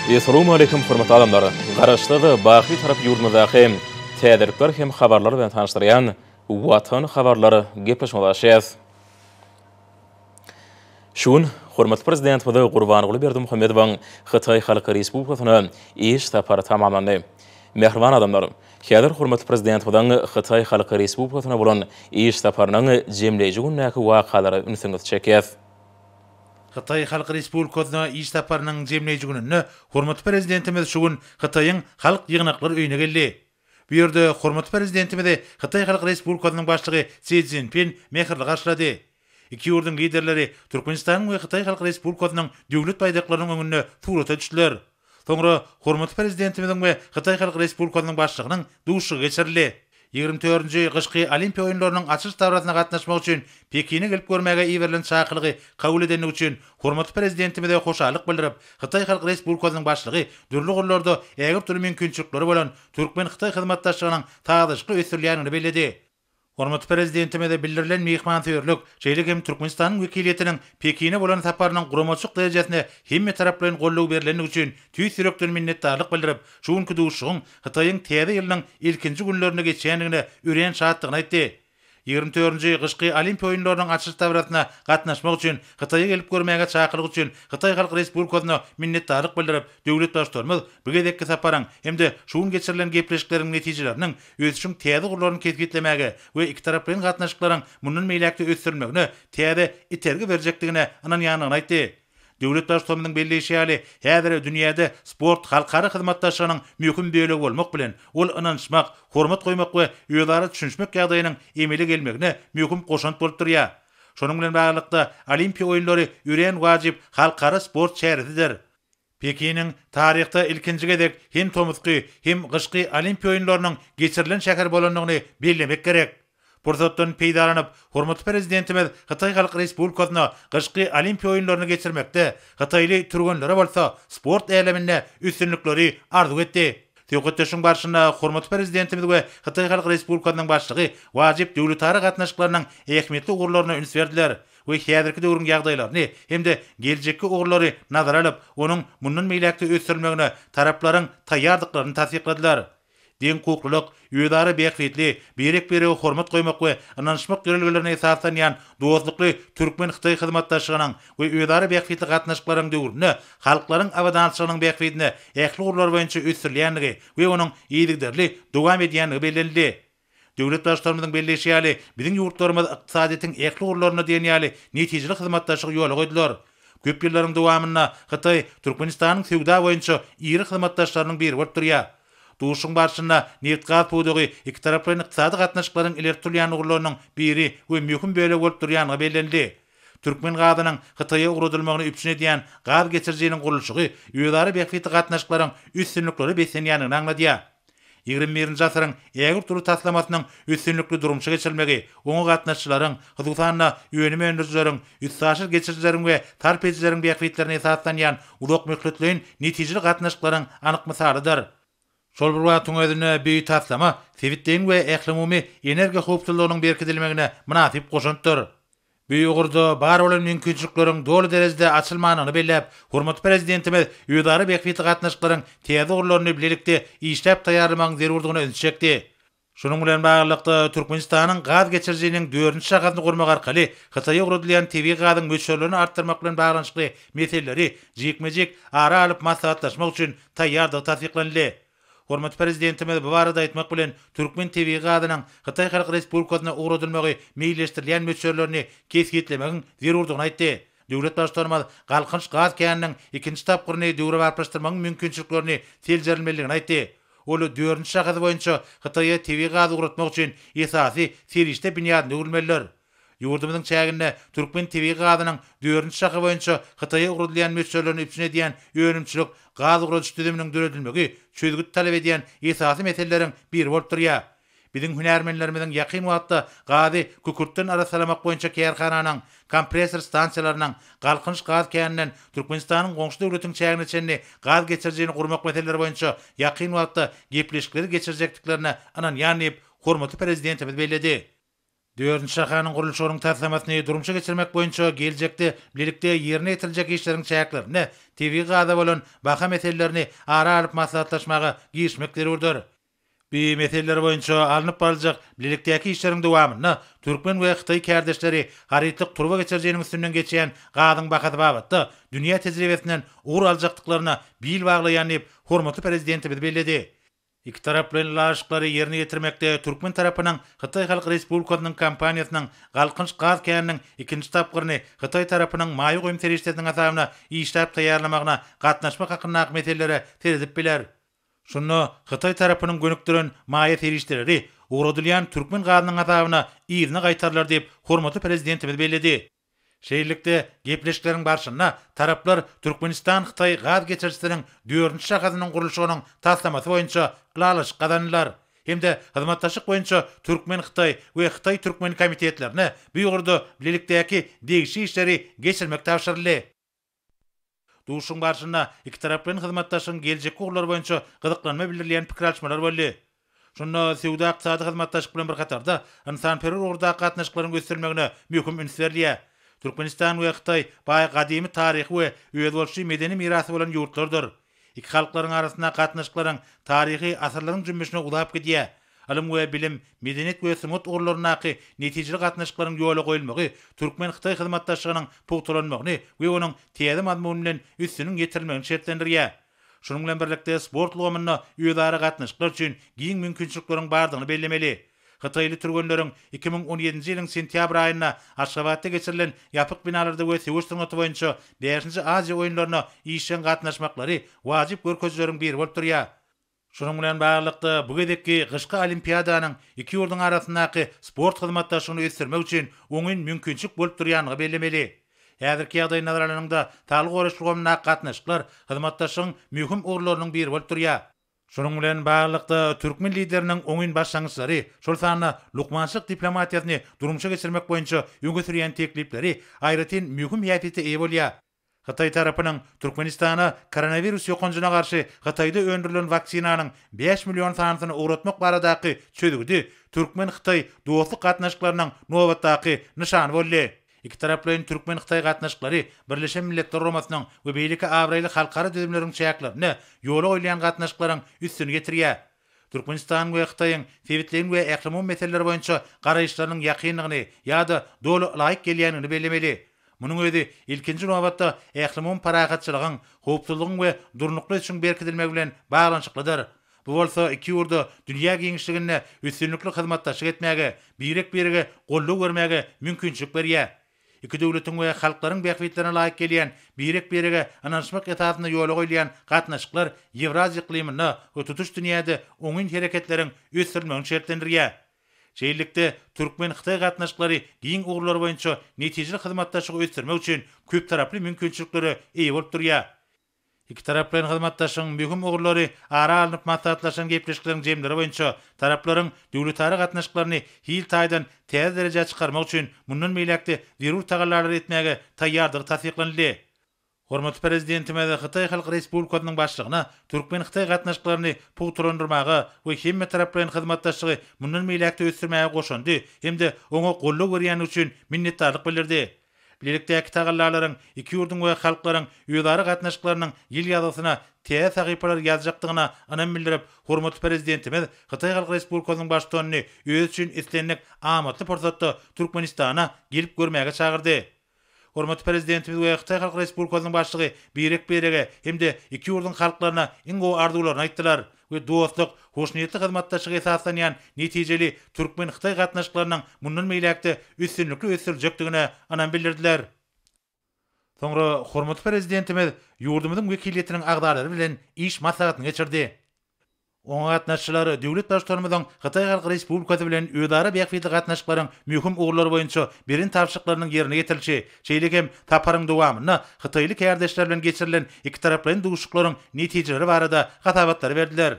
Essalawmaleýkim hormatly adamlar! Garaşsyz, baky Tarap ýurdumyzdaky täzelikler hem habarlar bilen tanyşdyrýan Watan habarlar gepleşigine ulaşýas. Şu gün hormatly Prezidentimiz Gurbanguly Berdimuhamedowyň Hytaý Halk Respublikasyna iş sapary tamamlandy. Mähriban adamlar! Häzir hormatly Prezidentimiziň Hytaý Halk Respublikasyna bolan iş saparynyň jemleýji günündäki wakalara ünsüňizi çekýäs. Hytaý Halk Respublikasyna iş saparynyň jemleýji gününde hormatly Prezidentimiz şu gün Hytaýyň Halk ýygnaklar öýüne geldi. Bu ýerde hormatly Prezidentimizi Hytaý Halk Respublikasynyň Başlygy Si Szinpin mähirli garşylady. Iki ýurduň Liderleri Türkmenistanyň we Hytaý Halk Respublikasynyň Döwlet baýdaklarynyň öňünde surata düşdüler. Soňra hormatly Prezidentimiziň we Hytaý Halk Respublikasynyň Başlygynyň duşuşygy geçirildi. Ýigrimi dördünji gyşky Olimpiýa oýunlarynyň açylyş dabarasyna gatnaşmak üçin Pekine gelip görmäge iberilen çakylygy kabul edendigi üçin hormatly Prezidentimize hoşallyk bildirip, Hytaý Halk Respublikasynyň Başlygy dürli ugurlarda ägirt uly mümkinçilikleri bolan türkmen-hytaý hyzmatdaşlygynyň sazlaşykly ösdürilýändigini belledi. Hormatly Prezidentimize bildirilen myhmansöýerlik, şeýle hem Türkmenistanyň wekiliýetiniň Pekine bolan saparynyň guramaçylyk derejesinde hemmetaraplaýyn goldaw berlendigi üçin tüýs ýürekden minnetdarlyk bildirip, şu günki duşuşygyň Hytaýyň Täze ýylynyň ilkinji günlerinde geçýändigine örän şatdygyny aýtdy. Ýigrimi dördünji gyşky Olimpiýa oýunlarynyň açylyş dabarasyna gatnaşmak üçin Hytaýa gelip görmäge çakylyk üçin Hytaý Halk Respublikasyna minnetdarlyk bildirip, döwlet Baştutanymyz bu gezekki saparyň hem-de şu gün geçirilen gepleşikleriň netijeleriniň ösüşiň täze ugurlaryny kesgitlemäge we ikitaraplaýyn gatnaşyklaryň mundan beýläk-de ösdürilmegine täze itergi berjekdigine ynanýandygyny aýtdy. Döwlet Baştutanymyzyň belleýşi ýaly, häzir dünýäde sport halkara hyzmatdaşlygynyň möhüm bölegi bolmak bilen, ol ynanyşmak, hormat goýmak we özara düşünişmek ýagdaýynyň emele gelmegine möhüm goşant bolup durýar. Şonuň bilen baglylykda, Olimpiýa oýunlary örän wajyp halkara sport çäresidir. Pekiniň taryhda ilkinji gezek hem tomusky, hem gyşky Olimpiýa oýunlarynyň geçirilen şäher bolandygyny bellemek gerek. Pursatdan peýdalanyp, hormatly Prezidentimiz Hytaý Halk Respublikasyna gyşky Olimpiýa oýunlaryny geçirmekde, hytaýly türgenlere bolsa sport äleminde üstünlikleri arzuw etdi. Söhbetdeşligiň barşynda hormatly Prezidentimiz we Hytaý Halk Respublikasynyň Başlygy wajyp döwletara gatnaşyklarynyň ähmiýetli ugurlaryna üns berdiler. we häzirki döwrüň ýagdaýlaryny hem-de geljekki ugurlary nazara alyp, onuň mundan beýläk-de ösdürilmegine taraplaryň taýýardyklaryny tassykladylar. Deňhukuklylyk, özara bähbitli, birek-birege hormat goýmak we ynanyşmak ýörelgelerine esaslanýan dostlukly türkmen-hytaý hyzmatdaşlygynyň we özara bähbitli gatnaşyklaryň döwründe halklaryň abadançylygynyň bähbidine ähli ugurlar boýunça ösdürilýändigi we onuň yzygiderli dowam edýändigi bellenildi. Döwlet Baştutanymyzyň belleýşi ýaly, biziň ýurtlarymyz ykdysadyýetiň ähli ugurlarynda diýen ýaly netijeli hyzmatdaşlygy ýola goýdular. Köp ýyllaryň dowamynda Hytaý Türkmenistanyň söwda boýunça iri hyzmatdaşlarynyň biri bolup durýar. Duşuşygyň barşynda nebitgaz pudagy ikitaraplaýyn ykdysady gatnaşyklaryň ileri tutulýan ugurlarynyň biri we möhüm bölegi bolup durýandygy bellenildi. Türkmen gazynyň Hytaýa ugradylmagyny üpjün edýän gaz geçirijiniň gurluşygy özara bähbitli gatnaşyklaryň üstünliklere beslenýändigini aňladýar. Ýigrimi birinji asyryň ägirt uly taslamasynyň üstünlikli durmuşa geçirilmegi, oňa gatnaşyjylaryň, hususan-da, önüm öndürijileriň, üstaşyr geçirijileriň we sarp edijileriň bähbitlerine esaslanýan uzakmöhletleýin netijeli gatnaşyklaryň anyk mysalydyr. Şol bir wagtyň özünde bu taslama sebitleýin we ählumumy energiýa howpsuzlygynyň berkidilmegine mynasyp goşantdyr. Bu ugurda bar bolan mümkinçilikleriň doly derejede açylmandygyny belläp, hormatly Prezidentimiz özara bähbitli gatnaşyklaryň täze ugurlaryny bilelikde işläp taýýarlamagyň zerurdygyna ünsi çekdi. Şunuň bilen baglylykda, Türkmenistanyň gaz geçirijiniň dördünji şahasyny gurmak arkaly Hytaýa ugradylýan tebigy gazyň möçberlerini artdyrmak bilen baglanyşykly meseleleri jikme-jik ara alyp maslahatlaşmak üçin taýýardygy tassyklanyldy. Hormatly Prezidentimiz bu barada aýtmak bilen, türkmen tebigy gazynyň Hytaý Halk Respublikasyna ugradylmagy meýilleşdirilýän möçberlerini kesgitlemegiň zerurdygyny aýtdy. Döwlet Baştutanymyz Galkynyş gaz käniniň ikinji tapgyryny döwrebaplaşdyrmagyň mümkinçiliklerini seljerilmelidigini aýtdy. Ol dördünji şahasy boýunça Hytaýa tebigy gaz ugratmak üçin esasy serişde binýadyna öwrülmelidir. Ýurdumyzyň çäginde türkmen tebigy gazynyň dördünji şaha boýunça Hytaýa ugradylýan möçberlerini üpjün edýän önümçilik gaz ugradyş düzüminiň döredilmegi çözgüt talap edýän esasy meseleleriň biri bolup durýar. Biziň hünärmenlerimiziň ýakyn wagtda gazy kükürtden arassalamak boýunça kärhananyň, kompressor stansiýalarynyň, Galkynyş gaz käninden Türkmenistanyň goňşy döwletiň çägine çenli gaz geçirijini gurmak meseleleri boýunça ýakyn wagtda gepleşikleri geçirjekdiklerine ynanýan diýip, hormatly Prezidentimiz belledi. Dördünji şahanyň gurluşygynyň taslamasyny durmuşa geçirmek boýunça geljekde bilelikde ýerine ýetiriljek işleriň çäklerinde tebigy gaza bolan baha meselelerini ara alyp maslahatlaşmaga girişmek zerurdyr. Bu meseleler boýunça alnyp baryljak bilelikdäki işleriň dowamynda türkmen we hytaý kärdeşleri harytlyk turba geçirijiniň üstünden geçýän gazyň bahasy babatda dünýä tejribesinden ugur aljakdyklaryna bil baglaýan diýip, hormatly Prezidentimiz belledi. Ikitaraplaýyn ylalaşyklary ýerine ýetirmekde türkmen tarapynyň Hytaý Halk Respublikasynyň kompaniýasynyň Galkynyş gaz käniniň ikinji tapgyryny hytaý tarapynyň maýa goýum serişdesiniň hasabyna işläp taýýarlamagyna gatnaşmak hakyndaky meselelere seredip biler. Şunda hytaý tarapynyň gönükdiren maýa serişdeleri ugradylýan türkmen gazynyň hasabyna yzyna gaýtarylar diýip, hormatly Prezidentimiz belledi. Şeýlelikde, gepleşikleriň barşynda taraplar Türkmenistan-Hytaý gaz geçirijisiniň dördünji şahasynyň gurluşygynyň taslamasy boýunça ylalaşyk gazandylar hem-de hyzmatdaşlyk boýunça türkmen-hytaý we hytaý-türkmen komitetlerine bu ugurda bilelikdäki degişli işleri geçirmek tabşyryldy. Duşuşygyň barşynda ikitaraplaýyn hyzmatdaşlygyň geljekki ugurlary boýunça gyzyklanma bildirilýän pikir alyşmalar boldy. Şunda söwda-ykdysady hyzmatdaşlyk bilen bir hatarda, ynsanperwer ugurdaky gatnaşyklaryň ösdürilmegine möhüm üns berilýär. Türkmenistan we Hytaý baý gadymy taryhy we özboluşly medeni mirasy bolan ýurtlardyr. Iki halklaryň arasyndaky gatnaşyklaryň taryhy asyrlaryň jümmüşine uzap gidýär. Ylym we bilim, medeniýet we sungat ugurlaryndaky netijeli gatnaşyklaryň ýola goýulmagy türkmen-hytaý hyzmatdaşlygynyň pugtalanmagyny we onuň täze mazmun bilen üstüniň ýetirilmegini şertlendirýär. Şunuň bilen birlikde, sport ulgamynda özara gatnaşyklar üçin giň mümkinçilikleriň bardygyny bellemeli. Hytaýly türgenleriň 2017-nji ýylyň sentýabr aýynda Aşgabatda geçirilen ýapyk binalarda we söweş sungaty boýunça bäşinji Aziýa oýunlaryna işjeň gatnaşmaklary wajyp görkezijileriň biri bolup durýar. Şunuň bilen baglylykda, bu gezekki gyşky Olimpiadanyň iki ýurduň arasyndaky sport hyzmatdaşlygyny ösdürmek üçin oňyn mümkinçilik bolup durýandygy bellemeli. Häzirki ýagdaýy nazara alanyňda, saglygy goraýyş ulgamyndaky gatnaşyklar hyzmatdaşlygyň möhüm ugurlarynyň biri bolup durýar. Şunuň bilen baglylykda, türkmen Lideriniň oňyn başlangyçlary, şol sanda lukmançylyk diplomatiýasyny durmuşa geçirmek boýunça öňe sürýän teklipleri aýratyn möhüm häsiýete eýe bolýar. Hytaý tarapynyň Türkmenistana koronawirus ýokanjyna garşy Hytaýda öndürilen waksinanyň 5 million sanysyny ugratmak baradaky çözgüdi türkmen-hytaý dostluk gatnaşyklarynyň nobatdaky nyşany boldy. Ikitaraplaýyn türkmen-hytaý gatnaşyklary Birleşen Milletler Guramasynyň we beýleki abraýly halkara düzümleriň çäklerinde ýola goýulýan gatnaşyklaryň üstüni ýetirýär. Türkmenistanyň we Hytaýyň sebitleýin we ählumumy meseleler boýunça garaýyşlarynyň ýakynlygyny ýa-da doly ylaýyk gelýändigini bellemeli. Munuň özi, ilkinji nobatda, ählumumy parahatçylygyň, howpsuzlygyň we durnukly ösüşiň berkidilmegi bilen baglanyşyklydyr. Bu bolsa iki ýurda dünýä giňişliginde üstünlikli hyzmatdaşlyk etmäge, birek-birege goldaw bermäge mümkinçilik berýär. Iki döwletiň we halklaryň bähbitlerine laýyk gelýän, birek-birege ynanyşmak esasynda ýola goýulýan gatnaşyklar Ýewraziýa yklymynda we tutuş dünýäde oňyn hereketleriň ösdürilmegini şertlendirýär. Şeýlelikde, türkmen-hytaý gatnaşyklary giň ugurlar boýunça netijeli hyzmatdaşlygy ösdürmek üçin köptaraply mümkinçiliklere eýe bolup durýar. Ikitaraplaýyn hyzmatdaşlygyň möhüm ugurlary ara alnyp maslahatlaşan gepleşikleriň jemleri boýunça taraplaryň döwletara gatnaşyklaryny hil taýdan täze derejä çykarmak üçin mundan beýläk-de zerur tagallalary etmäge taýýardygy tassyklanyldy. Hormatly Prezidentimiz Hytaý Halk Respublikasynyň Başlygyna türkmen-hytaý gatnaşyklaryny pugtalandyrmaga we hemmetaraplaýyn hyzmatdaşlygy mundan beýläk-de ösdürmäge goşandy hem-de oňa goldaw berýändigi üçin minnetdarlyk bildirdi. Bilelikdäki tagallalaryň iki ýurduň we halklaryň özara gatnaşyklarynyň ýyl ýazgysyna täze sahypalary ýazjakdygyna ynam bildirip, hormatly Prezidentimiz Hytaý Halk Respublikasynyň Baştutanyny özi üçin islendik amatly pursatda Türkmenistana gelip görmäge çagyrdy. Hormatly Prezidentimiz we Hytaý Halk Respublikasynyň Başlygy birek-birege hem-de iki ýurduň halklaryna iň gowy arzuwlaryny aýtdylar. We dostluk, hoşniýetli hyzmatdaşlyga esaslanýan netijeli türkmen-hytaý gatnaşyklarynyň mundan beýläk-de üstünlikli ösdüriljekdigine ynam bildirdiler. Soňra hormatly Prezidentimiz ýurdumyzyň wekiliýetiniň agzalary bilen iş maslahatyny geçirdi. Oňa gatnaşyjylar döwlet Baştutanymyzyň Hytaý Halk Respublikasy bilen özara bähbitli gatnaşyklaryň möhüm ugurlary boýunça beren tabşyryklarynyň ýerine ýetirilişi, şeýle hem saparyň dowamynda hytaýly kärdeşler bilen geçirilen ikitaraplaýyn duşuşyklaryň netijeleri barada hasabatlary berdiler.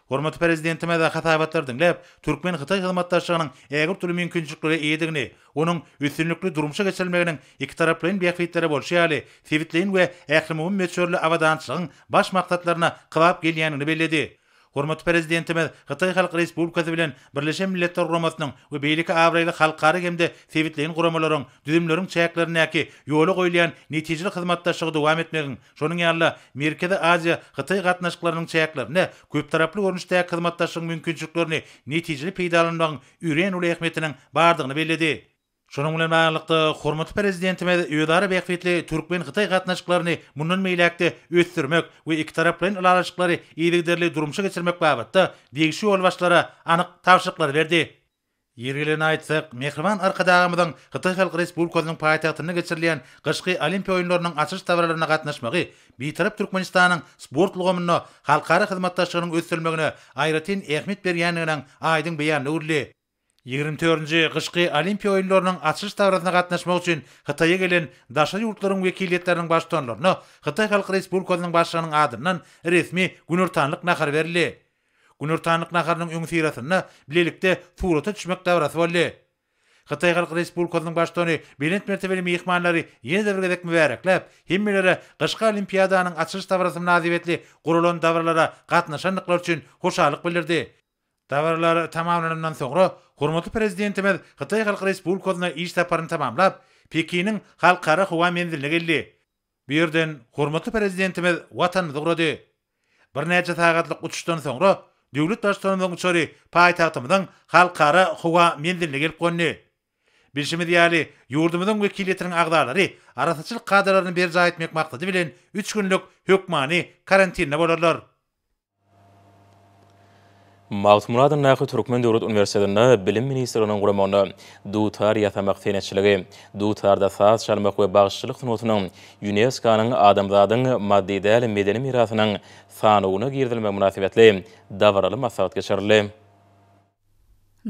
Hormatly Prezidentimiz hasabatlary diňläp, türkmen-hytaý hyzmatdaşlygynyň ägirt uly mümkinçiliklere eýedigini, onuň üstünlikli durmuşa geçirilmeginiň ikitaraplaýyn bähbitlere bolşy ýaly, sebitleýin we ählumumy möçberli abadançylygyň baş maksatlaryna kybap gelýändigini belledi. Hormatly Prezidentimiz Hytaý Halk Respublikasy bilen Birleşen Milletler Guramasynyň we beýleki abraýly halkara hem-de sebitleýin guramalaryň, düzümleriň çäklerindäki ýola goýulýan netijeli hyzmatdaşlygy dowam etmegiň, şonuň ýaly-da Merkezi Aziýa, Hytaý gatnaşyklarynyň çäklerinde köptaraply görnüşdäki hyzmatdaşlygyň mümkinçiliklerini netijeli peýdalanmagyň örän uly ähmiýetiniň bardygyny belledi. Şunuň bilen baglylykda, hormatly Prezidentimiz özara bähbitli türkmen-hytaý gatnaşyklaryny mundan beýläk-de ösdürmek we ikitaraplaýyn ylalaşyklary yzygiderli durmuşa geçirmek babatda degişli ýolbaşçylara anyk tabşyryklary berdi. Ýeri gelende aýtsak, mähriban Arkadagymyzyň Hytaý Halk Respublikasynyň paýtagtynda geçirilýän gyşky Olimpiýa oýunlarynyň açylyş dabaralaryna gatnaşmagy Bitarap Türkmenistanyň sport ulgamynda halkara hyzmatdaşlygynyň ösdürilmegine aýratyn ähmiýet berýändiginiň aýdyň beýanyna öwrüldi. 24-nji gyşky Olimpiýa oýunlarynyň açylyş dabarasyna gatnaşmak üçin Hytaýa gelen daşary ýurtlaryň wekiliýetleriniň baştutanlaryna Hytaý Halk Respublikasynyň Başlygynyň adyndan resmi günortanlyk nahary berildi. Günortanlyk naharynyň öňüsyrasynda bilelikde surata düşmek dabarasy boldy. Hytaý Halk Respublikasynyň Baştutany belent mertebeli myhmanlary ýene-de bir gezek mübärekläp, hemmelere gyşky Olimpiadanyň açylyş dabarasy mynasybetli guralan dabaralara gatnaşandyklary üçin hoşallyk bildirdi. Dabaralar tamamlanandan soňra, hormatly Prezidentimiz Hytaý Halk Respublikasyna iş saparyny tamamlap, Pekiniň Halkara howa menziline geldi. Bu ýerden hormatly Prezidentimiz Watanymyza ugrady. Birnäçe sagatlyk uçuşdan soňra, döwlet Baştutanymyzyň uçary paýtagtymyzyň Halkara howa menziline gelip gondy. Bilşimiz ýaly, ýurdumyzyň wekiliýetiniň agzalary arassaçylyk kadalaryny berjaý etmek maksady bilen üç günlük hökmany karantinde bolarlar. Magtymguly adyndaky Türkmen döwlet uniwersitetinde Bilim ministrliginiň guramagynda dutar ýasamak senetçiligi, dutarda saz çalmak we bagşyçylyk sungatynyň ÝUNESKO-nyň adamzadyň maddy däl medeni mirasynyň sanawyna girizilmegi mynasybetli dabaraly maslahat geçirildi.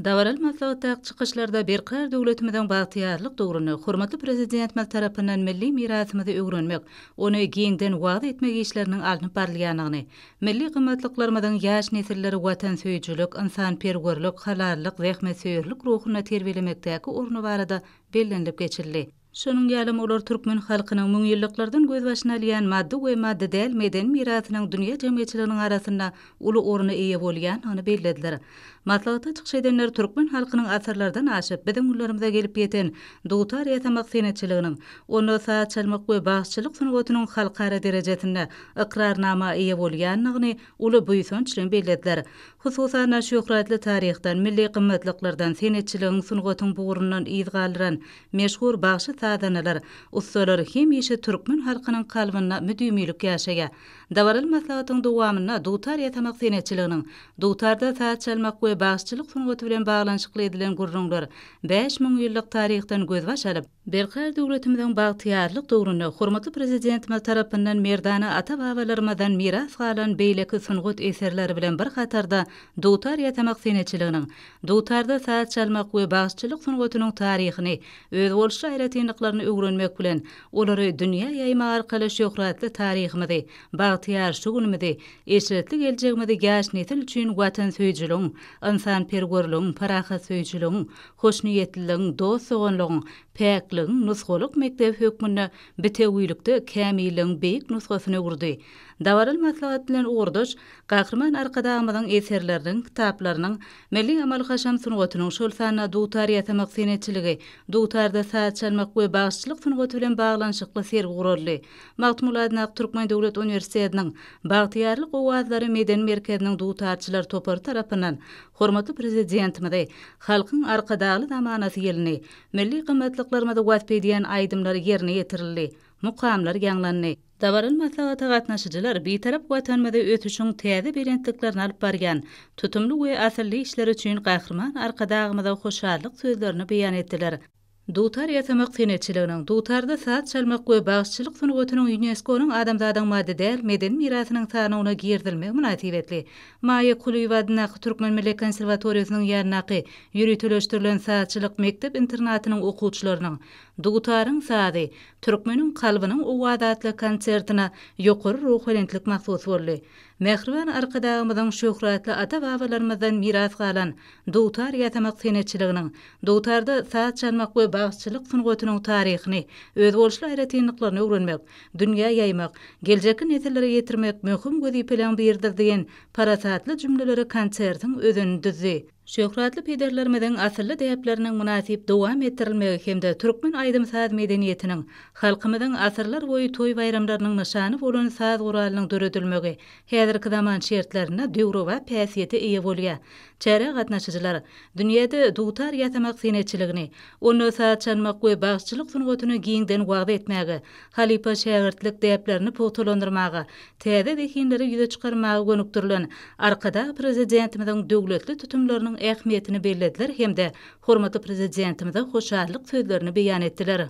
Dabaraly maslahatdaky çykyşlarda Berkarar döwletimiziň bagtyýarlyk döwründe hormatly Prezidentimiz tarapyndan milli mirasymyzy öwrenmek, ony giňden wagyz etmek işleriniň alnyp barylýandygyny, milli gymmatlyklarymyzyň ýaş nesilleri watansöýüjilik, ynsanperwerlik, halallyk, zähmetsöýerlik ruhunda terbiýelemekdäki orny barada bellenilip geçildi. Şonuň ýalam olar türkmen halkynyň müňýyllyklardan gözbaşyny alýan maddy we maddy däl medeni mirasynyň dünýä jemgyýetçiliginiň arasynda uly orna eýe bolýandygyny bellediler. Maslahatda çykyş edenler türkmen halkynyň asyrlardan aşyp, biziň günlerimize gelip ýeten dutar ýasamak senetçiliginiň, onda saz çalmak we bagşyçylyk sungatynyň halkara derejesinde ykrarnama eýe bolýandygyny uly buýsanç bilen bellediler. Hususan-da, şöhratly taryhdan, milli gymmatlyklardan, senetçiligiň, sungatyň bugrundan yz galdyran Meşhur bagşy-sazandalar, ussalar hemişe türkmen halkynyň kalbynda müdimilik ýaşaýar. Dabaraly maslahatyň dowamynda dutar ýasamak senetçiliginiň, dutarda saz çalmak we bagşyçylyk sungaty bilen baglanyşykly edilen gürrüňler 5000 ýyllyk taryhdan gözbaş alyp, Berkarar döwletimiziň bagtyýarlyk döwründe hormatly Prezidentimiz tarapyndan merdana ata-babalarymyzdan miras galan beýleki sungat eserleri bilen bir hatarda dutar ýasamak senetçiliginiň, Dutarda saz çalmak we bagşyçylyk sungatynyň taryhyny, özboluşly aýratynlyklaryny öwrenmek bilen, olary dünýä ýaýmak arkaly şöhratly taryhymyzy, bagtyýar şu günümizi, eşretli geljegimizi ýaş nesil üçin watansöýüjiligiň, ynsanperwerligiň, parahatsöýüjiligiň, hoşniýetliligiň, dost-doganlygyň, päkligiň nusgalyk mekdebi hökmünde bitewilikde kämilligiň beýik nusgasyna öwürdi. Dabaraly maslahat bilen ugurdaş Gahryman Arkadagymyzyň eserleriniň, kitaplarynyň, milli amaly-haşam sungatynyň, şol sanda dutar ýasamak senetçiligi, dutarda saz çalmak we bagşyçylyk sungaty bilen baglanyşykly sergi guraldy. Magtymguly adyndaky Türkmen döwlet uniwersitetiniň Bagtyýarlyk owazlary medeni merkeziniň dutarçylar topary tarapyndan hormatly Prezidentimizi Halkyň Arkadagly zamanasy ýylyny, milli gymmatlyklarymyzy wasp edýän aýdymlar ýerine ýetirildi, mukamlar ýaňlandy. Dabaraly maslahata gatnaşyjylar Bitarap Watanymyzy ösüşiň täze belentliklerine alyp barýan tutumly we asylly işleri üçin Gahryman Arkadagymyza hoşallyk sözlerini beýan etdiler. Dutar ýasamak senetçiliginiň, dutarda saz çalmak we bagşyçylyk sungatynyň ÝUNESKO-nyň adamzadyň maddy däl medeni mirasynyň sanawyna girizilmegi mynasybetli Maýa Kulyýewa adyndaky Türkmen milli konserwatoriýasynyň ýanyndaky ýöriteleşdirilen sazçylyk mekdep-internatynyň okuwçylarynyň. Dutaryň sazy, türkmeniň kalbynyň owazy atly konsertine ýokary ruhubelentlik mahsus boldy. Mähriban Arkadagymyzyň şöhratly ata-babalarymyzdan miras galan dutar ýasamak senetçiliginiň, dutarda saz çalmak we bagşyçylyk sungatynyň taryhyny, özboluşly aýratynlyklaryny öwrenmek, dünýä ýaýmak, geljekki nesillere ýetirmek möhüm wezipeleriň biridir diýen parasatly jümleleri konsertiň özenini düzdi. Şöhratly pederlerimiziň asylly däpleriniň mynasyp dowam etdirilmegi hem-de türkmen aýdym-saz medeniýetiniň, halkymyzyň asyrlar boýy toý-baýramlarynyň nyşany bolan saz guralynyň döredilmegi häzirki zaman şertlerinde döwrebap häsiýete eýe bolýar. Çärä gatnaşyjylar dünýäde dutar ýasamak senetçiligini, onda saz çalmak we bagşyçylyk sungatyny giňden wagyz etmäge, halypa-şägirtlik däplerini pugtalandyrmaga, täze zehinleri ýüze çykarmaga gönükdirilen Arkadag Prezidentimiziň döwletli tutumlarynyň ähmiýetini bellediler hem-de hormatly Prezidentimize hoşallyk sözlerini beýan etdiler.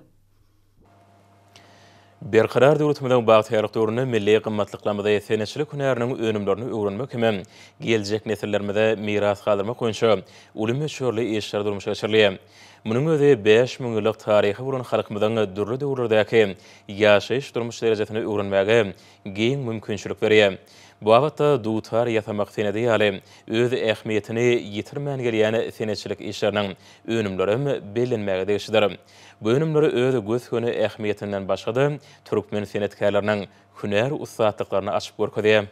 Berkarar döwletimiziň bagtyýarlyk döwründe milli gymmatlyklarymyzy, senetçilik hünäriniň önümlerini öwrenmek hem geljek nesillerimize miras galdyrmak boýunça uly möçberli işler durmuşa geçirilýär. Munuň özi 5000 ýyllyk taryhy bolan halkymyzyň dürli döwürlerdäki ýaşaýyş-durmuş derejesini öwrenmäge giň mümkinçilik berýär. Bu babatda dutar ýasamak senedi ýaly öz ähmiýetini ýitirmän gelýän senetçilik işleriniň önümlerem bellenmäge degişlidir. Bu önümler öz gös-göni ähmiýetinden başga-da, türkmen senetkärleriniň hünär ussatlyklaryny açyp görkezýär.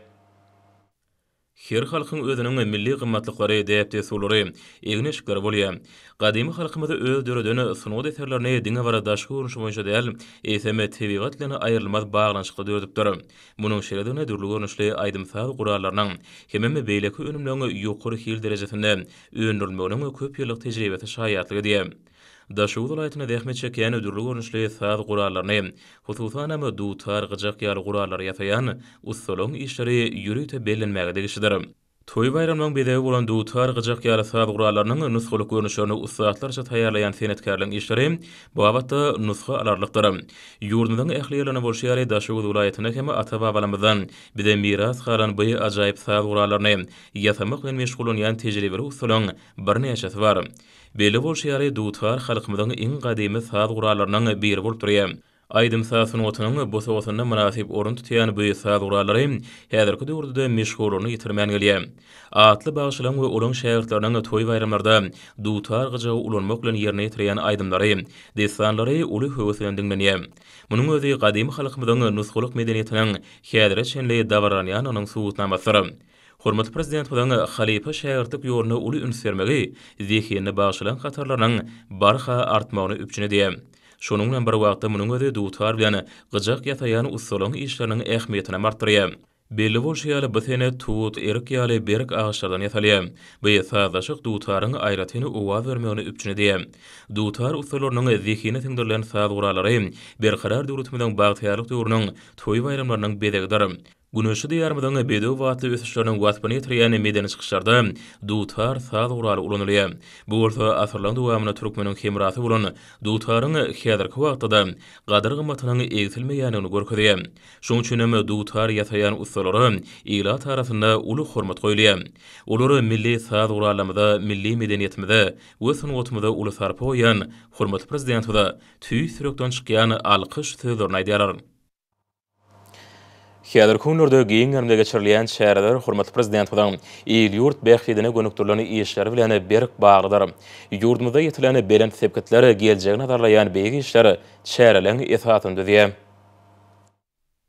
Her halkyň özüniň milli gymmatlyklary, däp-dessurlary, egin-eşikleri bolýar. Gadymy halkymyz öz döreden sungat eserlerini diňe bir daşky görnüşi boýunça däl, eýsem, tebigat bilen aýrylmaz baglanyşykda döredipdir. Munuň şeýledigine dürli görnüşli aýdym-saz gurallarynyň hemem beýleki önümleriň ýokary hil derejesinde öndürilmeginiň köp ýyllyk tejribesi şaýatlyk edýär. Daşoguz welaýatynda zähmet çekýän dürli görnüşli saz gurallaryny, hususanam, dutar, gyjak ýaly gurallary ýasaýan ussalaryň işleri ýörite bellenmäge degişlidir. Toý-baýramlaryň bezegi bolan dutar, gyjak ýaly saz gurallarynyň nusgalyk görnüşlerini ussatlarça taýýarlaýan senetkärleriň işleri bu babatda nusga alarlykdyr. Ýurdumyzyň ähli ýerlerinde bolşy ýaly, Daşoguz welaýatynda hem ata-babalarymyzdan bize miras galan bu ajaýyp saz gurallaryny ýasamak bilen meşgullanýan tejribeli ussalaryň birnäçesi bar. Belli bolşy ýaly, dutar halkymyzyň iň gadymy saz gurallarynyň biri bolup durýar. Aýdym-saz sungatynyň bosagasynda mynasyp orun tutýan bu saz gurallary häzirki döwürde-de meşhurlygyny ýitirmän gelýär. Atly bagşylaryň we olaryň şägirtleriniň toý-baýramlarda dutar gyjagy ulanmak bilen ýerine ýetirýän aýdymlary, dessanlary uly höwes bilen diňlenýär. Munuň özi gadymy halkymyzyň nusgalyk medeniýetiniň häzire çenli dabaralanýandygynyň subutnamasydyr. Hormatly Prezidentimiziň halypa-şägirtlik ýoluna uly üns bermegi zehinli bagşylaryň hatarlarynyň barha artmagyny üpjün edýär. Şonuň bilen bir wagtda munuň özi dutar bilen gyjak ýasaýan ussalaryň işleriniň ähmiýetinem artdyrýar. Belli bolşy ýaly, bu senet tut, erik ýaly berk agaçlardan ýasalýar. Bu sazlaşyk dutaryň aýratyn owaz bermegini üpjün edýär. Dutar ussalarynyň zehine siňdirilen saz gurallary Berkarar döwletimiziň bagtyýarlyk döwrüniň toý-baýramlarynyň bezegidir. Güneşli Diýarymyzyň bedew batly ösüşleriniň waspyny ýetirýän medeni çykyşlarda dutar saz guraly ulanylýar. Bu bolsa asyrlaryň dowamynda türkmeniň hemrasy bolan dutaryň häzirki wagtda-da gadyr-gymmatynyň egsilmeýändigini görkezýär. Şonuň üçin hem dutar ýasaýan ussalara ilat arasynda uly hormat goýulýar. Olar milli saz gurallarymyza, milli medeniýetimize we sungatymyza uly sarpa goýýan hormatly Prezidentimize tüýs ýürekden çykýan alkyş sözlerini aýdýarlar. Häzirki günlerde giň gerimde geçirilýän çäreler hormatly Prezidentimiziň il-ýurt bähbidine gönükdirilen işleri bilen berk baglydyr. Ýurdumyzda ýetilen belent sepgitler geljegi nazarlaýan beýik işler çäreleriň esasyny düzýär.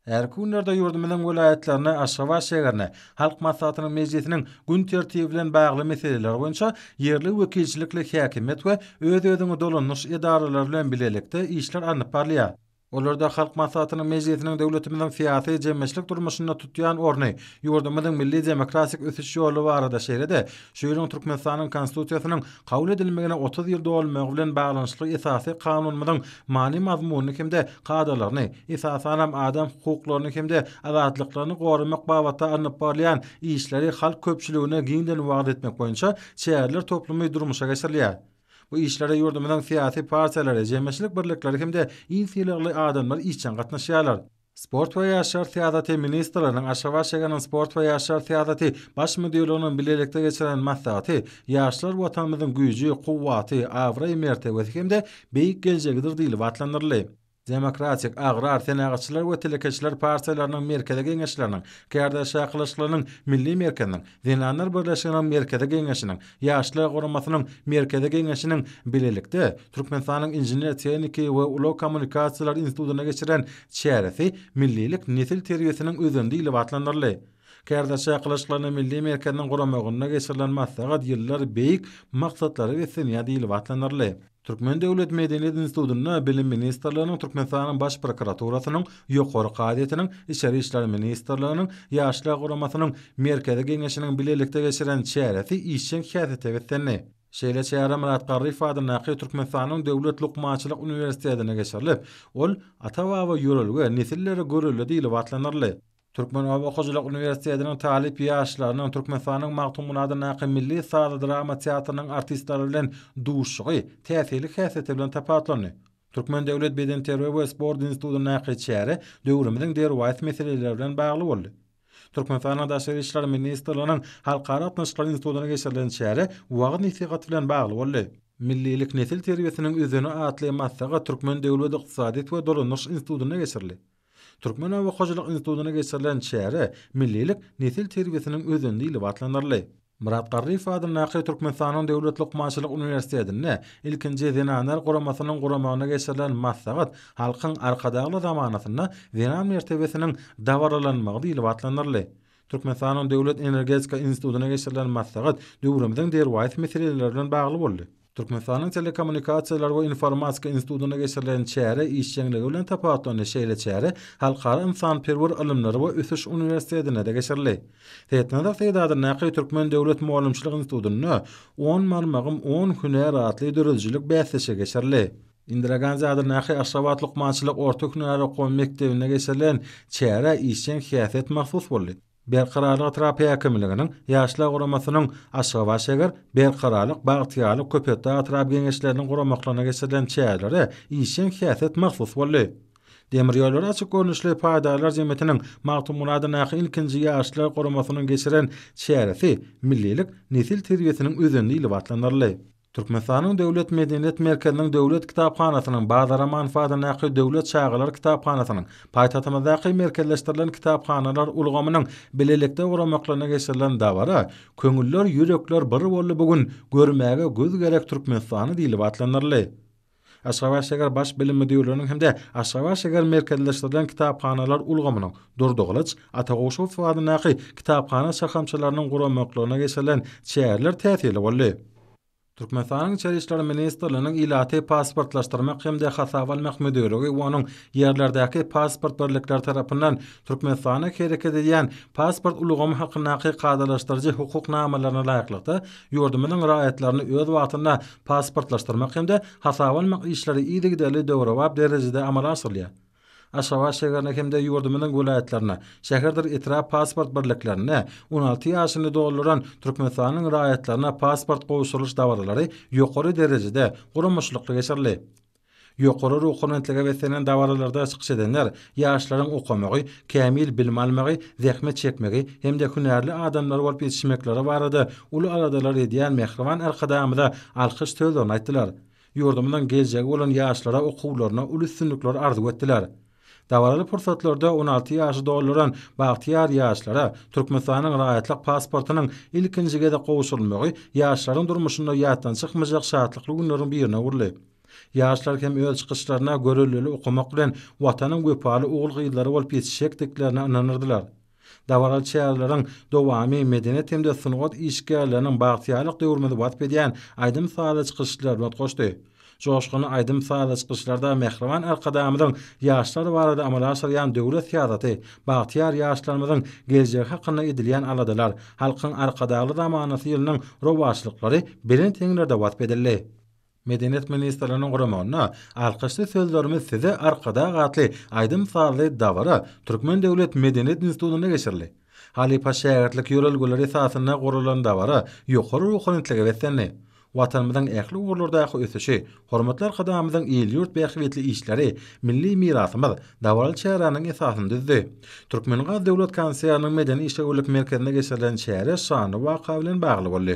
Häzirki günlerde ýurdumyzyň welaýatlarynda, Aşgabat şägerinde Halk Maslahatynyň mejlisiniň gün tertibi bilen bagly meseleler boýunça ýerli wekilçilikli häkimiýet we öz-özüňi dolandyryş edaralary bilen bilelikde işler alnyp barylýar. Olarda Halk Maslahatynyň mejlisiniň döwletimiziň syýasy-jemgyýetçilik durmuşynda tutýan orny, ýurdumyzyň milli demokratik ösüş ýoly barada, şeýle-de şu ýylyň Türkmenistanyň Konstitusiýasynyň kabul edilmegine 30 ýyl dolmagy bilen baglanyşykly Esasy Kanunymyzyň many-mazmunyny hem-de kadalaryny, esasanam adam hukuklaryny hem-de azatlyklaryny goramak babatda alnyp barylýan işleri halk köpçüligine giňden wagyz etmek boýunça çäreler toplumy durmuşa geçirilýär. Bu işlere ýurdumyzyň syýasy partiýalary, jemgyýetçilik birlikleri hem-de il sylagly adamlar işjeň gatnaşýarlar. Sport we ýaşlar syýasaty ministrliginiň Aşgabat şäheriniň Sport we ýaşlar syýasaty Baş müdirliginiň bilelikde geçiren maslahaty Ýaşlar Watanymyzyň güýji, kuwwaty, abraý-mertebesi hem-de beýik geljegidir diýlip atlandyryldy. Demokratik, Agrar, Senagatçylar we telekeçiler partiýalarynyň Merkezi Geňeşleriniň, Kärdeş çakylyşyklarynyň Milli merkeziniň, Zenanlar birleşiginiň Merkezi Geňeşiniň, Ýaşlar guramasynyň Merkezi Geňeşiniň bilelikde Türkmenistanyň Inžener-tehniki we ulag kommunikasiýalar institutynda geçiren çäresi Millilik nesil terbiýesiniň özeni diýlip atlandyryldy. Kärdeş çakylyşyklarynyň Milli merkeziniň guramagynda geçirilen maslahat Ýyllar beýik maksatlara beslenýär diýlip atlandyryldy. Türkmen döwlet medeniýet institutynda Bilim ministrliginiň, Türkmenistanyň Baş prokuraturasynyň, Ýokary kazyýetiniň, Içeri işler ministrliginiň, Ýaşlar guramasynyň Merkezi Geňeşiniň bilelikde geçiren çäresi işjeň häsiýete beslendi. Şeýle çäre Myrat Garryýew adyndaky Türkmenistanyň Döwlet lukmançylyk uniwersitetinde geçirilip, ol Ata-baba ýörelge, nesillere görelde diýlip atlandyryldy. Türkmen oba hojalyk uniwersitetiniň talyp ýaşlarynyň Türkmenistanyň Magtymguly adyndaky milli sazly-drama teatrynyň artistleri bilen duşuşygy täsirli häsiýeti bilen tapawutlandy. Türkmen döwlet bedenterbiýe we sport institutyndaky çäre döwrümiziň derwaýys meseleleri bilen bagly boldy. Türkmenistanyň Daşary işler ministrliginiň Halkara gatnaşyklary institutynda geçirilen çäre wagyz-nesihat bilen bagly boldy. Millilik nesil terbiýesiniň özeni atly maslahat Türkmen döwlet ykdysadyýet we dolandyryş institutynda geçirildi. Türkmen oba hojalyk institutynda geçirilen çäre Millilik nesil terbiýesiniň özeni diýlip atlandyryldy. Myrat Garryýew adyndaky Türkmenistanyň Döwlet lukmançylyk uniwersitetinde ilkinji Zenanlar guramasynyň guramagynda geçirilen maslahat Halkyň Arkadagly zamanasynda zenan mertebesiniň dabaralanmagy diýlip atlandyryldy. Türkmenistanyň Döwlet energetika institutynda geçirilen maslahat döwrümiziň derwaýys meseleleri bilen bagly boldy. Türkmenistanyň Telekommunikasiýalar we informatika institutynda geçirilen çäre işjeňligi bilen tapawutlandy. Şeýle çäre Halkara ynsanperwer ylymlary we ösüş uniwersitetinde-de geçirildi. Seýitnazar Seýit adyndaky Türkmen döwlet mugallymçylyk institutynda On barmagym, on hünär atly döredijilik bäsleşigi geçirildi. Indira Gandhi adyndaky Aşgabat lukmançylyk orta hünär okuw mekdebinde geçirilen çärä işjeň häsiýet mahsus boldy. Berkararlyk etrap häkimliginiň Ýaşlar guramasynyň Aşgabat şäger, Berkararlyk, Bagtyýarlyk, Köpetdag etrap Geňeşleriniň guramaklarynda geçirilen çärelere işjeň häsiýet mahsus boldy. Demir ýollary açyk görnüşli paýdarlar jemgyýetiniň Magtymguly adyndaky ilkinji Ýaşlar guramasynyň geçiren çäresi Millilik, nesil terbiýesiniň özeni diýlip atlandyryldy. Türkmenistanyň Döwlet medeniýet merkeziniň Döwlet kitaphanasynyň Bazar Amanow adyndaky Döwlet çagalar kitaphanasynyň paýtagtymyzdaky merkezleşdirilen kitaphanalar ulgamynyň bilelikde guramaklarynda geçirilen dabara Köňüller, ýürekler bir boldy bu gün, görmäge göz gerek Türkmenistany diýlip atlandyryldy. Aşgabat şäher Baş bilim müdirliginiň hem-de Aşgabat şäher merkezleşdirilen kitaphanalar ulgamynyň Durdy Gylyç, Ata Gowşudow adyndaky kitaphana şahamçalarynyň guramaklarynda geçirilen çäreler täsirli boldy. Türkmenistanyň Içeri işler ministrliginiň Ilaty pasportlaşdyrmak hem-de hasaba almak müdirligi we onuň ýerlerdäki pasport birlikleri tarapyndan Türkmenistanda hereket edýän pasport ulgamy hakyndaky kadalaşdyryjy hukuk namalaryna laýyklykda ýurdumyzyň raýatlaryny öz wagtynda pasportlaşdyrmak hem-de hasaba almak işleri yzygiderli döwrebap derejede amala aşyrylýar. Aşgabat şäherinde hem-de ýurdumyzyň welaýatlarynda, şäherdir etrap pasport birliklerinde 16 ýaşyny dolduran Türkmenistanyň raýatlaryna pasport gowşurylyş dabaralary ýokary derejede, guramaçylykly geçirildi. Ýokary ruhubelentlige beslenen dabaralarda çykyş edenler ýaşlaryň okamagy, kämil bilim almagy, zähmet çekmegi hem-de hünärli adamlar bolup ýetişmekleri barada uly aladalar edýän mähriban Arkadagymyza alkyş sözlerini aýtdylar. Ýurdumyzyň geljegi bolan ýaşlara okuwlarynda uly üstünlikler arzuw etdiler. Dabaraly pursatlarda 16 ýaşy dolduran bagtyýar ýaşlara Türkmenistanyň raýatlyk pasportynyň ilkinji gezek gowşurylmagy ýaşlaryň durmuşynda ýatdan çykmajak şatlykly günleriň birine öwrüldi. Ýaşlar hem öz çykyşlarynda görellili okamak bilen Watanyň wepaly ogul-gyzlary bolup ýetişjekdiklerine ynanyrdylar. Dabaraly çäreleriň dowamy medeniýet hem-de sungat işgärleriniň bagtyýarlyk döwrümizi wasp edýän aýdym-sazly çykyşlary bilen utgaşdy. Joşgunly aýdym-sazly çykyşlarda mähriban Arkadagymyzyň ýaşlar barada amala aşyrýan döwlet syýasaty, bagtyýar ýaşlarymyzyň geljegi hakynda edilýän aladalar, Halkyň Arkadagly zamanasy ýylynyň rowaçlyklary belent heňlerde wasp edildi. Medeniýet ministrliginiň guramagynda Alkyşly sözlerimiz size Arkadag atly aýdym-sazly dabara Türkmen döwlet medeniýet institutynda geçirildi. Halypa-şägirtlik ýörelgeleri esasynda guralan dabara ýokary ruhubelentlige beslendi. Watanymyzyň ähli ugurlardaky ösüşi, hormatly Arkadagymyzyň il-ýurt bähbitli işleri milli mirasymyz dabaraly çäräniň esasyny düzdi. Türkmengaz döwlet konserniniň medeni-işewürlik merkezinde geçirilen çäre şanly waka bilen bagly boldy.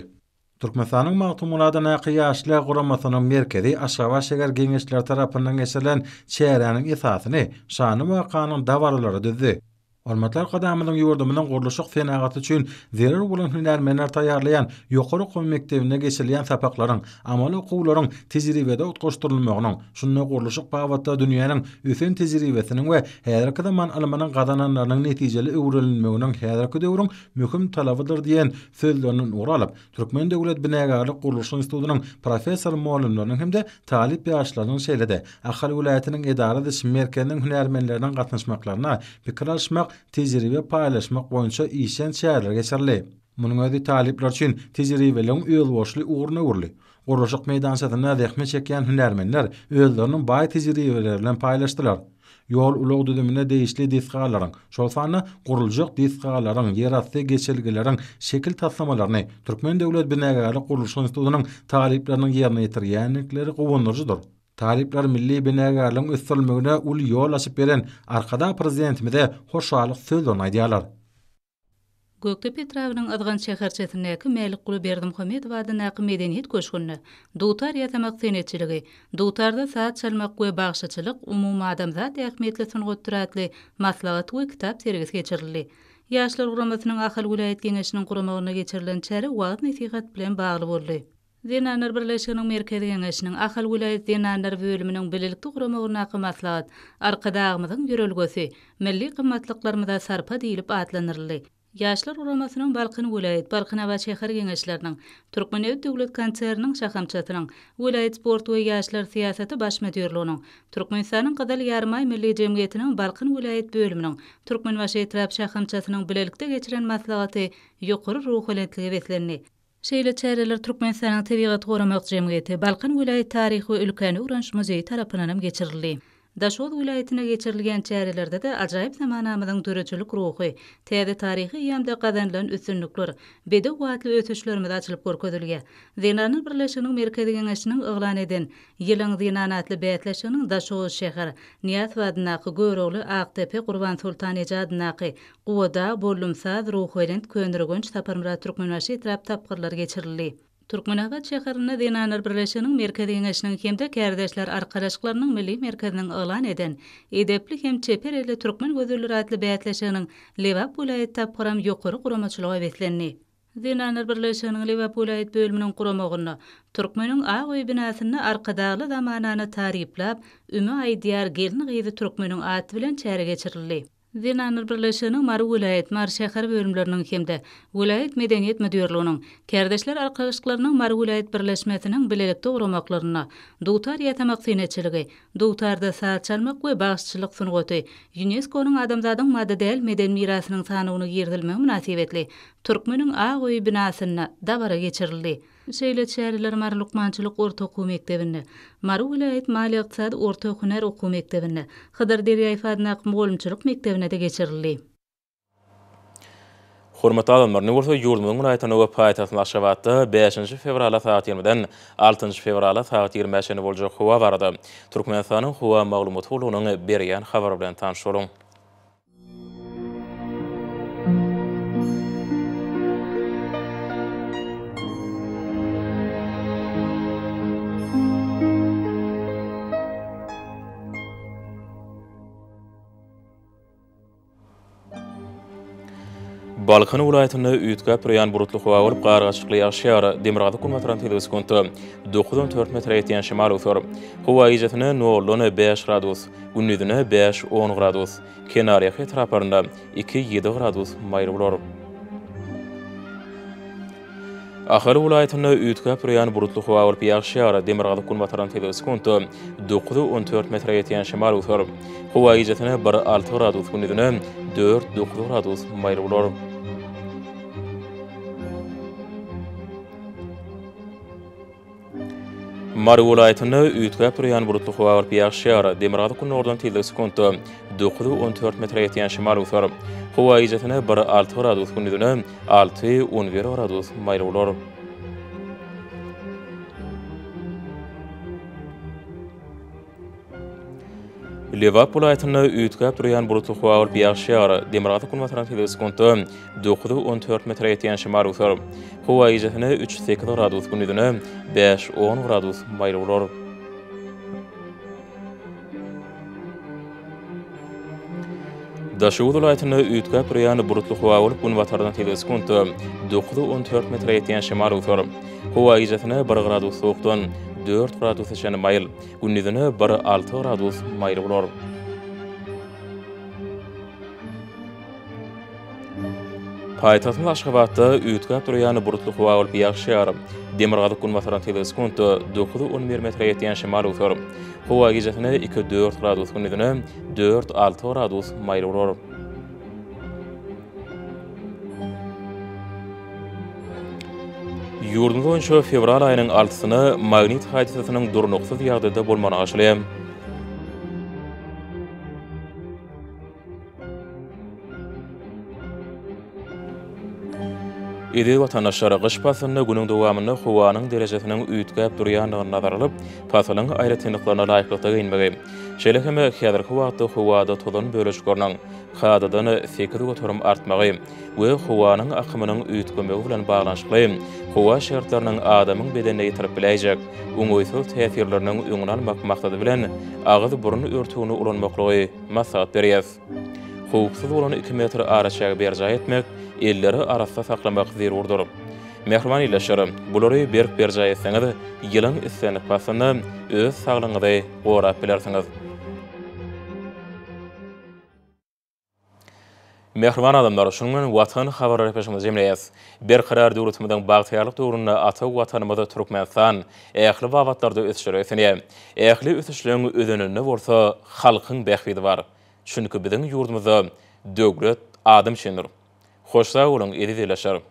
Türkmenistanyň Magtymguly adyndaky Ýaşlar guramasynyň merkezi Aşgabat şäher Geňeşleri tarapyndan geçirilen çäräniň esasyny şanly wakanyň dabaralary düzdi. Hormatly Arkadagymyzyň ýurdumyzyň gurluşyk senagaty üçin zerur bolan hünärmenleri taýýarlaýan ýokary okuw mekdebinde geçirilýän sapaklaryň, amaly okuwlaryň tejribede utgaşdyrylmagynyň, şunda gurluşyk babatda dünýäniň ösen tejribesiniň we häzirki zaman ylmynyň gazananlarynyň netijeli öwrenilmeginiň häzirki döwrüň möhüm talabydyr diýen sözlerinden ugur alyp, Türkmen döwlet binagärlik-gurluşyk institutynyň professor-mugallymlarynyň hem-de talyp ýaşlarynyň şeýle-de Ahal welaýatynyň edara ediş merkeziniň hünärmenleriniň gatnaşmaklarynda pikir alyşmak, tejribe paýlaşmak boýunça işjeň çäreler geçirildi. Munuň özi talyplar üçin tejribeligiň özboluşly ugruna öwrüldi. Gurluşyk meýdançasynda zähmet çekýän hünärmenler özleriniň baý tejribeleri bilen paýlaşdylar. Ýol-ulag düzümine degişli desgalaryň, şol sanda guruljak desgalaryň, ýerasty geçelgeleriň şekil taslamalaryny Türkmen döwlet binagärlik-gurluşyk institutynyň talyplarynyň ýerine ýetirýändikleri guwandyryjydyr. Talyplar milli binagärligiň ösdürilmegine uly ýol açyp beren Arkadag Prezidentimize hoşallyk sözlerini aýdýarlar. Gökdepe etrabynyň Yzgant şäherçesindäki Mälikguly Berdimuhamedow adyndaky Medeniýet köşgünde Dutar ýasamak senetçiligi, dutarda saz çalmak we bagşyçylyk umumadamzat ähmiýetli sungatdyr atly maslahat we kitap sergisi geçirildi. Ýaşlar guramasynyň Ahal welaýat Geňeşiniň guramagynda geçirilen çäre wagyz-nesihat bilen bagly boldy. Zenanlar birleşiginiň Merkezi Geňeşiniň Ahal welaýat zenanlar bölüminiň bilelikde guramagyndaky maslahat Arkadagymyzyň ýörelgesi, milli gymmatlyklarymyza sarpa diýlip atlandyryldy. Ýaşlar guramasynyň Balkan welaýat, Balkanabat şäher Geňeşleriniň, Türkmennebit döwlet konserniniň şahamçasynyň, welaýat sport we ýaşlar syýasaty baş müdirliginiň, Türkmenistanyň Gyzyl Ýarymaý Milli jemgyýetiniň Balkan welaýat bölüminiň, Türkmenbaşy etrap şahamçasynyň bilelikde geçiren maslahaty ýokary ruhubelentlige beslendi. Şeýle çäreler Türkmenistanyň Tebigaty goramak jemgyýeti, Balkan welaýat taryhy we ülkäni öwreniş muzeýi tarapyndan hem geçirildi. Daşoguz welaýatynda geçirilýän çärelerde-de ajaýyp zamanamyzyň döredijilik ruhy, täze taryhy eýýamda gazanylan üstünlikler, bedew atly ösüşlerimiz açylyp görkezilýär. Zenanlar birleşiginiň Merkezi Geňeşiniň yglan eden Ýylyň zenany atly bäsleşiginiň Daşoguz şäher, Nyýazow adyndaky, Görogly, Akdepe, Gurbansoltan eje adyndaky, Gubadag, Bollumsaz, Ruhubelent, Köneürgenç, Saparmyrat Türkmenbaşy etrap tapgyrlary geçirildi. Türkmenabat şäherinde Zenanlar birleşiginiň Merkezi Geňeşiniň hem-de Kärdeşler arkalaşyklarynyň Milli merkeziniň yglan eden Edepli hem çeper elli türkmen gözelleri atly bäsleşiginiň Lebap welaýat tapgyram ýokary guramaçylyga beslendi. Zenanlar birleşiginiň Lebap welaýat bölüminiň guramagynda Türkmeniň ak öýi binasynda Arkadagly zamanany taryplap, Üme aýdýar gelin-gyzy türkmeniň ady bilen çäre geçirildi. Zenanlar birleşiginiň Mary welaýat, Mary şäher bölümleriniň hem-de welaýat medeniýet müdirliginiň, Kärdeşler arkalaşyklarynyň Mary welaýat birleşmesiniň bilelikde guramaklarynda Dutar ýasamak senetçiligi, dutarda saz çalmak we bagşyçylyk sungaty Ýunesko-nyň adamzadyň maddy däl medeni mirasynyň sanawyna girizilmegi mynasybetli Türkmeniň ak öýi binasynda dabara geçirildi. Şeýle çäreler Mary lukmançylyk orta okuw mekdebinde, Mary welaýat maliýe-ykdysady orta hünär okuw mekdebinde, Hydyr Derýaýew adyndaky mugallymçylyk mekdebinde-de geçirildi. Hormatly adamlar, indi bolsa ýurdumyzyň welaýatynda we paýtagtymyz Aşgabatda bäşinji fewralda sagat ýigrimiden altynjy fewrala sagat ýigrimä çenli boljak howa barada Türkmenistanyň Howa maglumat gullugynyň berýän habary bilen tanyş boluň. Balkan welaýatynda üýtgäp durýan bulutly howa bolup, gar gatyşykly ýagyş ýagar. Demirgazyk-günbatardan tizligi sekuntda dokuz-on dört metre ýetýän şemal öwser. Howa gijesine noldan bäş gradus, gündizine bäş-on gradus, kenarýaka etraplarynda iki-ýedi gradus maýyl bolar. Ahal welaýatynda üýtgäp durýan bulutly howa bolup, ýagyş ýagar. Demirgazyk-günbatardan tizligi sekuntda 9-14 metre ýetýän şemal öwser. Howa gijesine bir alty gradus, gündizine dört-dokuz gradus maýyl bolar. Mary welaýatynda üýtgäp durýan bulutly howa bolup, ýagyş ýagar. Demirgazyk-gündogardan tizligi sekuntda 9-14 metre ýetýän şemal öwser. Howa gijesine bir alty gradus, gündizine 6-11 gradus maýyl bolar. Lebap welaýatynda üýtgäp durýan bulutly howa bolup ýagyş ýagar. Demirgazyk-günbatardan tizligi sekuntda 9-on 4 metre ýetýän şemal öwser. Howa gijesine üç-sekiz gradus, gündizine bäş-on gradus maýyl bolar. Daşoguz welaýatynda üýtgäp durýan bulutly howa bolup, günbatardan tizligi sekuntda 9-on 4 metre ýetýän şemal öwser. Howa gijesine bir gradus sowukdan dört gradusa çenli maýyl, gündizine bir alty gradus maýyl bolar. Paýtagtymyz Aşgabatda üýtgäp durýan bulutly howa bolup ýagyş ýagar. Demirgazyk-günbatardan tizligi sekuntda 9-11 metre ýetýän şemal öwser. Howa gijesine 2-4 gradus, gündizine 4-6 gradus maýyl bolar. Ýurdumyz boýunça fewral aýynyň altysyna magnit hadysasynyň durnuksyz ýagdaýda bolmagyna garaşylýar. Eziz watandaşlar, gyş paslynda günüň dowamynda howanyň derejesiniň üýtgäp durýandygyny nazara alyp, pasylyň aýratynlyklaryna laýyklykda geýinmegi, şeýle hem häzirki wagtda howada tozan bölejikleriniň kadadan 8% artmagy we howanyň akymynyň üýtgemegi bilen baglanyşykly howa şertleriniň adamyň bedenine ýetirip biläýjek oňaýsyz täsirleriniň öňüni almak maksady bilen agyz-burun örtügini ulanmaklygy maslahat berýäs. Howpsuz bolan iki metr araçägi berjaý etmek, elleri arassa saklamak zerurdyr. Mähriban ildeşler, bulary berk berjaý etseňiz, ýylyň islendik paslynda öz saglygyňyzy gorap bilersiňiz. Mähriban adamlar, şunuň bilen Watan habarlar gepleşigimizi jemleýäs. Berkarar döwletimiziň bagtyýarlyk döwründe ata Watanymyz Türkmenistan ähli babatlarda ösüşlere beslenýär. Ähli ösüşleň özeninde bolsa halkyň bähbidi bar. Çünki biziň ýurdumyzda döwlet adam üçindir. Hoş sag boluň, eziz ildeşler!